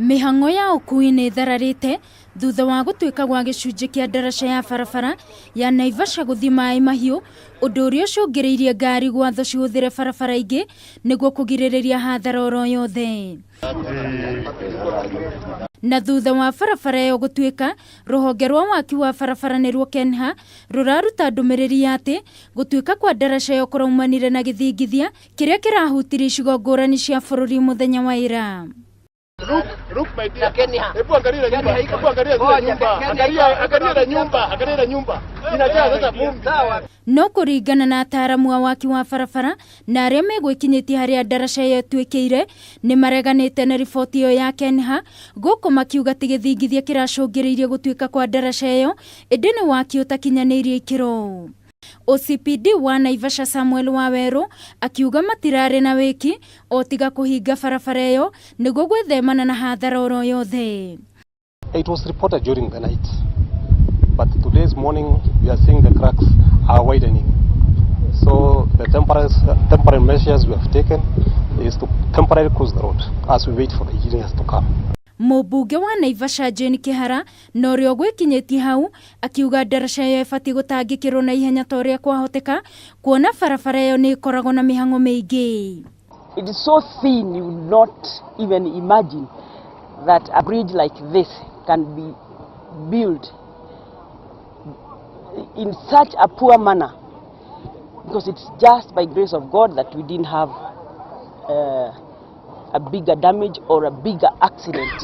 Mĩhang'o ya ũkui nĩ ĩthararĩte thutha wa gũtuĩka gwa gĩcunjĩ kĩa ndaraca ya barabara ya Naivasha gũthiĩ Maĩ Mahiũ, ũndũ ũrĩa ũcũngĩrĩirie ngari gwatho cihũthĩre barabara ingĩ nĩguo kũgirĩrĩria hathara oro yothe. Na thutha wa barabara ĩyo gũtuĩka, rũhonge rwa waki wa barabara nĩruo KENHA rũraruta ndũmĩrĩri ya atĩ gũtuĩka kwa ndaraca ĩyo kũraumanire na gĩthingithia kĩrĩa kĩrahutirie icigo ngũrani cia bũrũri mũthenya wa ira. Look, look my dear. Hebu angalia ile nyumba. Hebu angalia zile nyumba. Angalia, angalia ile nyumba, angalia ile nyumba. Inajaa sasa vumbi. No kũringana na ataaramu a waki wa barabara na arĩa megwĩkinyĩtie harĩa ndaraca ĩyo ĩtuĩkĩire nĩ mareganĩte na riboti ĩyo ya KENHA gũkũ makiuga ti gĩthingithia kĩracũngĩrĩirie gũtuĩka kwa ndaraca ĩyo ĩndĩ nĩ waki ũtakinyanĩirie ikĩro. OCPD wa Naivasha Samuel Wawerũ akiuga matirarĩ na wĩki o tiga kũhinga barabara ĩyo nĩguo gwĩthemana na hathara oro yothe. It was reported during the night, but today's morning we are seeing the cracks are widening. So the temporary measures we have taken is to temporarily close the road as we wait for the engineers to come. Mũmbunge wa Naivasha Jane Kihara na ũrĩa ũgwĩkinyĩtie hau akiuga ndaraca ĩyo ĩbatiĩ gũtangĩkĩrwo na ihenya ta ũrĩa kwahoteka kuona barabara ĩyo nĩ ĩkoragwo na mĩhang'o mĩingĩ. It is so thin you would not even imagine that a bridge like this can be built in such a poor manner, because it's just by grace of God that we didn't have a bigger damage or a bigger accident.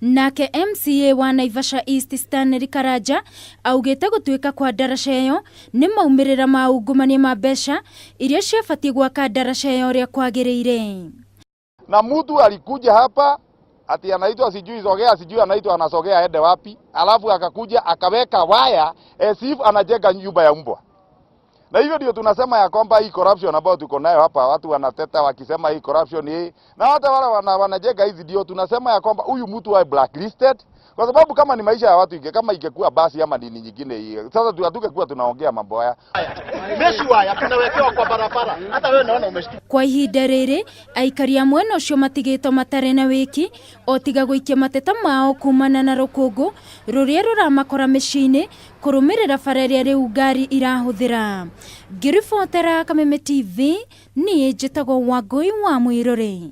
Nake MCA wa Naivasha East Stanley Karanja augĩte gũtuĩka kwa ndaraca ĩyo nĩ maumĩrĩra ma ungumania ma mbeca iria ciabatiĩ gwaka ndaraca ĩyo ũrĩa kwagĩrĩire. Na mtu alikuja hapa ati anaitwa sijui Sogea, sijui anaitwa anasogea aende wapi, alafu akakuja akaweka waya as if anajenga nyumba ya mbwa. Na hivyo ndio tunasema ya kwamba hii corruption ambayo tuko nayo hapa, watu wanateta wakisema hii corruption hii, na hata wale wanajenga hizi, ndio tunasema ya kwamba huyu mtu awe blacklisted, kwa sababu kama ni maisha ya watu kama ingekuwa basi ama nini nyingine hii, sasa hatungekuwa tunaongea mambo haya. Mesh wire tunawekewa kwa barabara, hata wewe naona umeshtuka. Kwa ihinda rĩrĩ aikari a mwena ũcio matigĩtwo matarĩ na wĩki o tiga gũikia mateta mao kumana na rũkũngũ rũrĩa rũramakora mĩciĩ-inĩ kũrũmĩrĩra bara ĩrĩa rĩu ngari irahũthĩra. Ngĩribotera Kameme TV, niĩ njĩtagwo Wangũi wa Mwĩrore.